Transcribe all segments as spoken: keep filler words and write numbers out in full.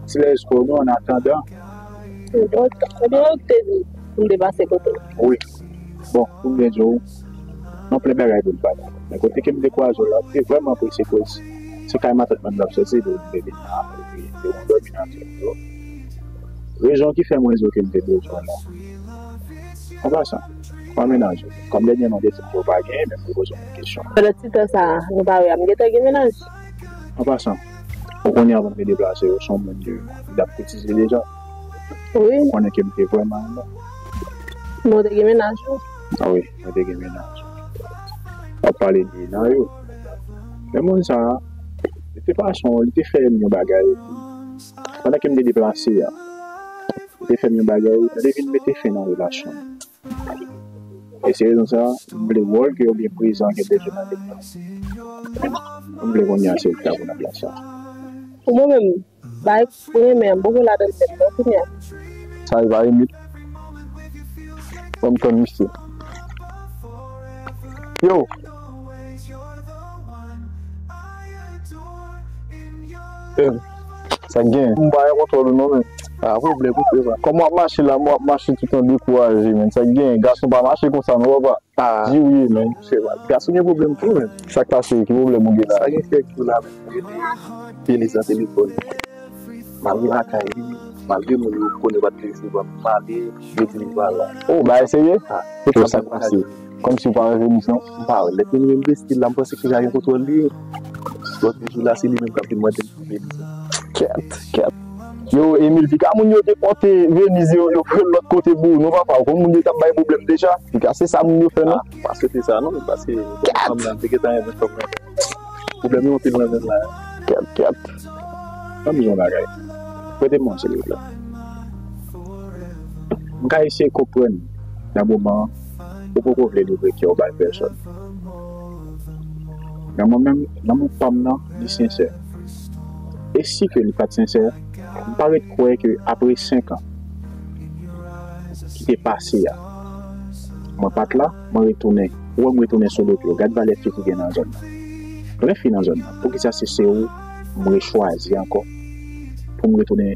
Ti lèz kò nou, an atandan. Ebyen, ou te di pou m te pase kote w. Wi. Bon, pou m byen di w, nou plen bagay pou n pale. Men kote ke m te kwaze w la, m te vrèman apresye koz se kay matant mwen m t ap soti, epi m te vin la, epi m te dòmi nan zòn yo. Rezon ki fè mwen di w ke m te bezwen w la. An pasan, kòman mennaj ou? Kòm dènyèman w te di m ke w pa genyen, men m te poze w yon kesyon. Pandan ti tan sa a, nou pa wè a, m gentan gen mennaj. An pasan, ou konnen avan m te deplase, ou se yon moun ke m t ap koutize deja. Wi. Ou konnen ke m te vrèman renmen w. Men w te gen mennaj ou? A wi, mwen te gen mennaj. W ap pale de nan yo. Men moun sa a, li te pase yon, li te fè m yon bagay. Pandan ke m te deplase a, li te fè m yon bagay, li te vin mete fen nan relasyon nou. E se rezon sa, m vle wòl ke w byen prezan ke bezwen nan tèt mwen. M vle kounye a se ou ki ta pran plas sa. Pou mwen menm, bay pou renmen an, m poko ladan tèt mwen kounye a. Sa rive a limit. Ban m tann misye. Yo! Eh, sa k gen? M pa gen kontwòl ou non, men. Ah, pwoblèm, pwoblèm. Kòman w ap mache la, w ap mache toutan dekouraje, men. Sa k gen? Gason pa mache konsa, non, papa. Ah. Di w ye, men. Se vre. Gason gen pwoblèm tou, men. Sa k pase? Ki pwoblèm ou gen la? Sa gen kèk jou la, men. Mwen rete pye li nan telefòn. M al lakay li, malgre moun yo konnen yo pa t vle resevwa m, m ale, yo di m pa la. Oh, bagay serye? Ah. Yo sa k pase? Kòmsi w pa reveni, non? M pa wè. Lè fini m envesti la, m panse ke jan gen kontwòl li. Lòt jou la, se li menm k ap vin mande m pou veni. Kèt, kèt. Yo, Emil, Vika, moun yo depòte Veniz yo, yo pran lòt kote pou ou, non, papa. Ou konn moun yo t ap bay pwoblèm deja. Vika, se sa moun yo fè, non? Ah, m pa swete sa, non, paske fanm nan, te gentan renmen fanm nan. Pwoblèm yo anpil nan menm la. Kèt, kèt. Ban m di w yon bagay. Prete m yon silvouplè. M ka eseye konprann nan moman an, ou poko vle livre kè w bay pèsòn. Men mwen menm, lanmou pa m nan, li sensè. E si ke li pa t sensè, m pa ret kwè ke apre senk an ki te pase a, mwen pa t la, mwen retounen. Ou wè m retounen sou do pye w. Gad valè fi ki gen nan zòn nan. Plen fi nan zòn nan. Poukisa se, se ou m rechwazi ankò pou m retounen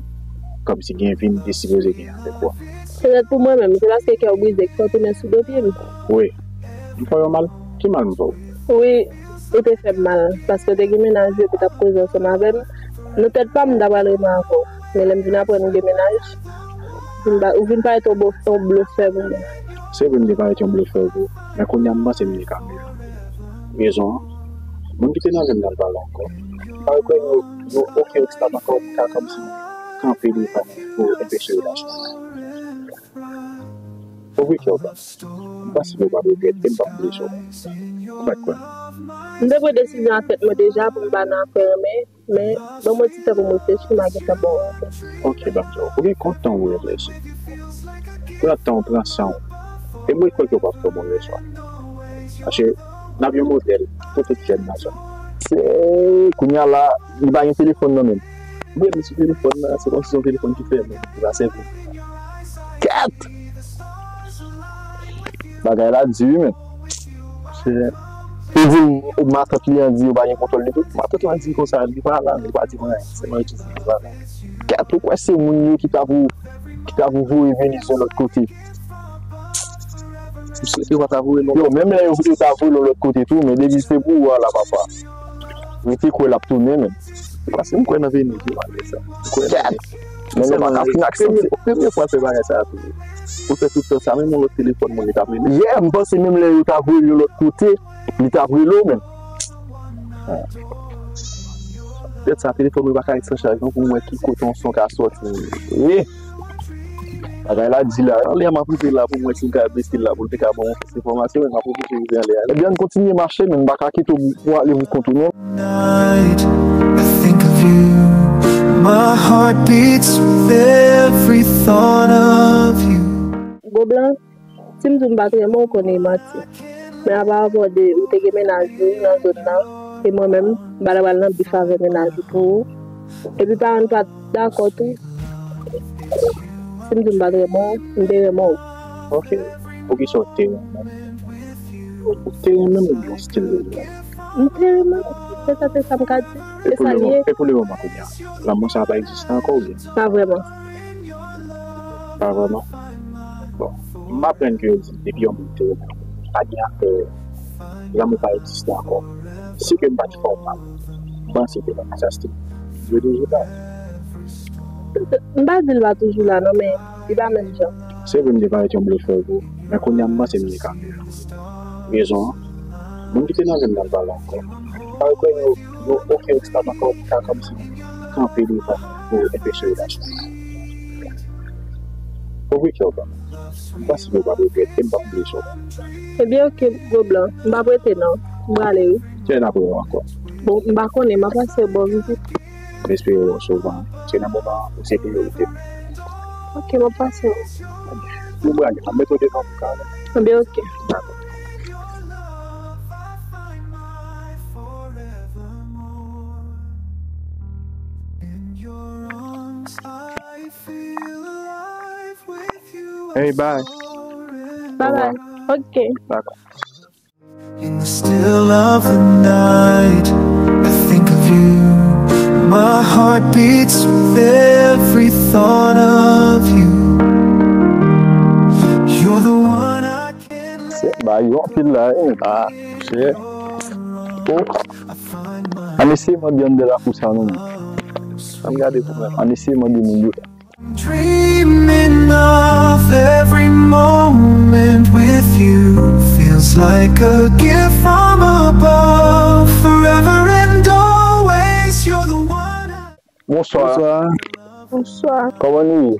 kòmsi gen vi m te sipoze gen avèk ou a? Petèt pou mwen menm, se paske kè w brize ki fè w tounen sou do pye m. Wi. M fè w yon mal? Ki mal m fè w? Wi, ou te fè m mal, paske w te gen mennaj ou epi w t ap koze ansanm avè m. Nan tèt pa m, m ta pral renmen avè w. Men lè m vin aprann ou gen mennaj, vin ba, ou vin parèt yon bo-, yon blofè pou mwen. Se vre m te parèt yon blofè pou ou, men kounye a m panse m te ka miyo. Rezon an, moun ki te nan vi m nan pale ankò. M pa kwè yo, yo okenn obstak ankò ki ka kòmsi kanpe devan pou enpeche relasyon an. Ouvri kè w ba m. M panse ke w p ap regrèt e m p ap blese w. Ou pa t kwè m. M te pran desizyon ak tèt mwen deja pou m pa nan afè renmen. Men, ban mwen ti tan pou m reflechi, m a gentan ba w yon repons. Ok, ban m di w. Ou gen kontan ou reflechi. Pran tan w, pran san w. E mwen kwè ke w p ap fè move chwa. Paske n ap yon modèl pou tout jèn nan zòn nan. Se, kounye a la, li pa gen telefòn nan men l. Mwen, li sou telefòn nan, se kòmsi se yon telefòn ki fèmen, li pa sèvi. Kèt! Bagay la di wi, men. Se, li di m, matant li an di yo pa gen kontwòl li tou. Matant lan di konsa, li pa la, li pa di mwen anyen. Sèlman yo di li pa la. Kèt, ou kwè se moun yo ki ta pou, ki ta pou voye Veniz yon lòt kote? M swete yo pa ta voye l yon lòt kote. Yo, menm lè yo, yo ta voye l yon lòt kote tou, men depi se pou ou a la, papa. Rete kwè l ap tounen, men. Paske m kwè nan Veniz, wi, malgre sa. M kwè nan Veniz. Men nou pa ka fin aksepte. Premye, premye fwa l fè bagay sa a tou. Pou l fè tout tan sa, menm yon lòt telefòn, moun li t ap rele. Yeah, m panse menm lè yo ta voye l yon lòt kote, li t ap rele w menm. Petèt sa, telefòn mwen pa ka ret san chaj, non, pou m wè ki kote yon son ka sòti. Wi. Bagay la di la. Anlè a, m ap rive la pou m wè si m ka bese l la, pou l te ka ban m yon enfòmasyon, men m ap oblije rive anlè a. Ebyen, ann kontinye mache, men m pa ka kite w pou ale pou kont ou non. Night, I think of you. My heart beats with every thought of you. Goblan, si m di w m pa t renmen w, konnen e manti. Men a pa rapò de ou te gen mennaj ou nan zòn nan, e mwen menm, m pa t ap pral nan bif avè mennaj ou pou ou. Epi paran m pa t dakò tou. Si m di m pa t renmen w, m te renmen w. Ok. Poukisa w te renmen m? Ou te renmen m oubyen w still renmen m? M te renmen w. Se sa, se sa m ka di. E Se pou sa l le mo- ye. E pou le moman kounye a, lanmou sa a pa egziste ankò oubyen? Pa vrèman. Pa vrèman? Bon, m aprann ke yo di depi yon moun te renmen yon moun, pa gen afè lanmou pa egziste ankò. Si ke m pa t fè w mal, m panse ke lanmou sa se te dwe toujou la. M pa di l pa toujou la non, men li pa menm jan. Se vre m te parèt yon blofè pou ou, men kounye a m panse m gen kame. Rezon an, moun ki te nan vi m nan pa la ankò. Pa kwè yo, yo okenn obstak ankò ki ka kòmsi kanpe devan pou enpeche relasyon sa. Ouvri kè w ban mwen. M panse ke w p ap regrèt e m p ap bliye sa w ban mwen. Ebyen, oke, gwo blan. M p ap rete non. M prale wi. Kilè n ap rewè ankò? Bon, m pa konnen, m ap pase bò vizit. M espere wè w souvan, paske nan moman an, ou se priyorite m. Oke, m ap pase wè w. Ou prale, m ap mete w devan pou ka ale. Ebyen, oke. Dakò. Hey, bye. Bye bye. Oke. Dakò. In the still of the night, I think of you. My heart beats with every thought of you. You're the one I can Se ba yo anpil la, hein. Ah, shit. Oh. Ann eseye mande anndan lakou sa non. Ann gade pou mwen. Ann eseye mande moun yo. Dreaming of every moment with you. Feels like a gift from above. Forever and always, you're the one I Bonswa. Bonswa. Bonswa. Kòman nou ye?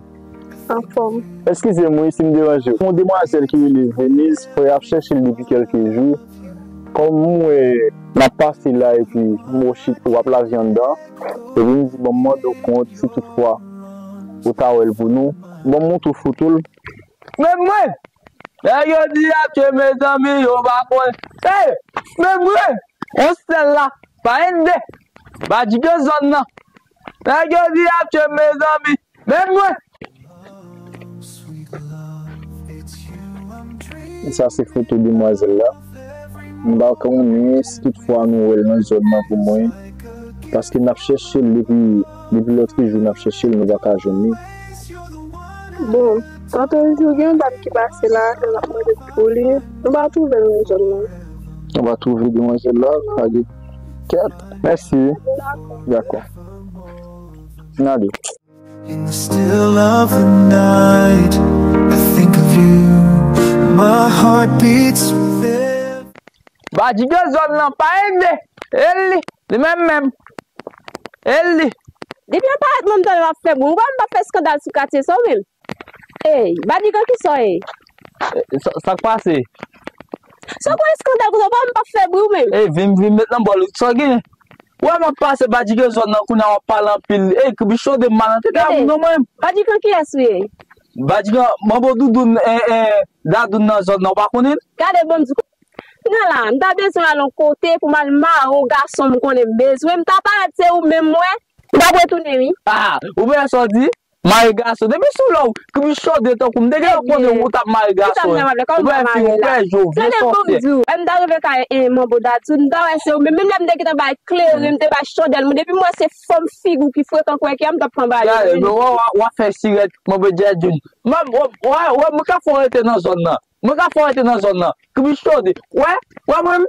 Anfòm. Eskize m wi si m deranje w. Yon demwazèl ki rele Venise, frè a ap chèche l depi kèlke jou. Kòm m wè n ap pase la epi m wè w chit, w ap lavi anndan, epi m di, bon, m mande w kont si toutfwa ou ta wè l pou nou. Bon, m montre w foto l. Men mwen! Nèg yo di y ap tchwe mezanmi, yo pa konn. Ey! Men mwen! On sèl la, pa ende. Badjigan zòn nan. Nèg yo di y ap tchwe mezanmi. Men mwen! Sa se foto demwazèl la. M pa konnen si toutfwa nou wè l nan zòn nan pou mwen. Paske n ap chèche l depi, depi lòtrejou n ap chèche l, nou pa ka jwenn li. Bon, tantôt jou gen yon dam ki pase la, nou ap mande pou li. Nou pa twouve l nan zòn nan. Nou pa twouve demwazèl la, pa gen kèt. Mèsi. Dakò. Dakò. N ale. In the still of the night, I think of you. My heart beats with Badjigan zòn nan pa ede. E li, li menm menm. E li. Depi yon parèt mwen m tande w ap fè bri. Ou kwè m p ap fè eskandal sou katye sa w menm? Ey, Badjigan ki sa w ye? Sa, sa k pase? Sa w kwè eskandal konsa, ou kwè m p ap fè bri ou menm? Ey, vin, vin met nan bòl ou. Sa w genyen? Ou wè m ap pase Badjigan zòn nan kounye a w ap pale anpil. Ey, kribi chode m mal nan tete a moun non mwen. Badjigan kiyès ou ye? Badjigan, manbo doudoun, eh, eh, dadoun nan zòn nan, ou pa konnen l? Gade bon m di Nan la, m ta bezwen al yon kote pou m al mare yon gason m konnen m bezwen. M ta parèt se ou menm m wè. M t ap retounen wi. Ah, ou wè sa w di? Mare gason. Depi sou lè w kribi chode tankou m te gentan konnen ou t ap mare gason. Ou wè fi w, ou wè je w, vye sòsyè. M ta rive kay manbo Dadou, m ta wè se ou menm. Menm lè m te gentan bay kleren, m te bay chandèl, mwen depi m wè se fòm figi w ki frekan kwèkè a, m t ap pran bale. Gade, men w, w, w ap fè sirèt, manbo Djèdjoun. Mwen, w, w, w, mwen ka fè w rete nan zòn nan. Mwen ka fè w rete nan zòn nan. Kribi chode. Wè, wè mwen,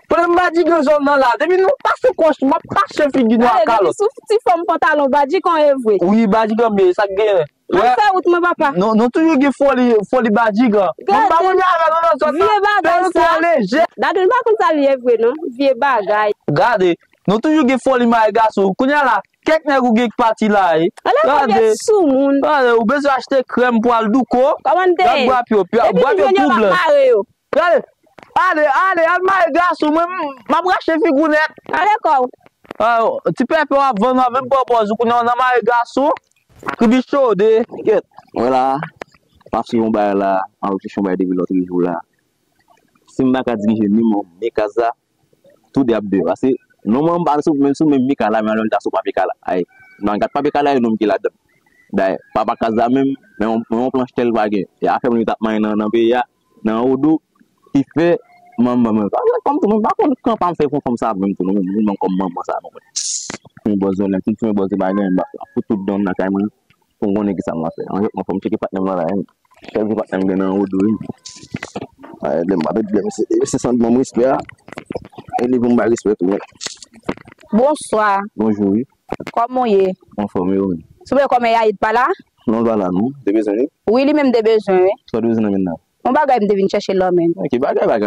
pandan m Badjigan zòn nan la, depi nou pase kòch, m ap mache figi nou ak kalòt. Gade, depi sou ti fòm pantalon, Badjigan e vre. Wi, Badjigan m ye, sa k genyen? Ann fè wout mwen, papa. Nou, nou toujou gen foli, foli Badjigan. Mwen m pa konnen avè nou nan zòn nan, men nou twò lejè. Dadou, m pa konn sa l ye vre non, vye bagay. Gade, nou toujou gen foli mare gason. Kounye a la, kèk nèg ou gen k pati la, wi. Anlè konbyen soumoun. Gade, ou bezwen achte krèm pou al douko. Kòman n te ye? Gad bwa pye w, bwa pye w tou blan. Gade, ale, ale, al mare gason, mwen, m, m ap rache figi w nèt. Ale kò w. Ah, ti pèpè w ap vann, w ap menm pran pòz ou, kounye a w nan mare gason. Kribi chode. Kèt, mwen la, m ap swiv yon bagay la, m ap chèche yon bagay depi lòtrejou la. Si m pa ka dirije ni mwen, ni kaz la, tou de ap deyò. Paske, nòmalman, m pa sou, menm sou menm Mika la, men an menm tan sou pa Mika la. Ay, nan gad pa Mika la, e nonm ki ladan. Dayè, papa kaz la menm, men yon, men yon planch tè l pa gen. E afè moun yo t ap manyen nan, nan peyi a, nan Wodou, ki fè Manman mwen pa gen fanm tou, mwen pa konn kran pa m fè pou fanm sa menm tou non, mwen menm kòm manman sa non. Mwen bòz yon lè, tout mwen bòz bagay mwen ba pou tout dan lakay mwen. Pou m konnen ki sa m ap fè. Anjèt mwen fanm tcheke patnè m nan la. Kèlke patnè m gen nan wodo wi. Ay, lè m pa met blèm se se sant manm respè a. E li pou m bay respè tou men. Bonswa, Bonjou wi. Kòman w ye? Anfòm yo wi. Souple, kòman Yayit pa la? Non l pa la non. Te bezwen li? Wi, li menm te bezwen wi. Sa w te bezwen nan men nan? Yon bagay m te vin chèche l lan men. Ki bagay bagay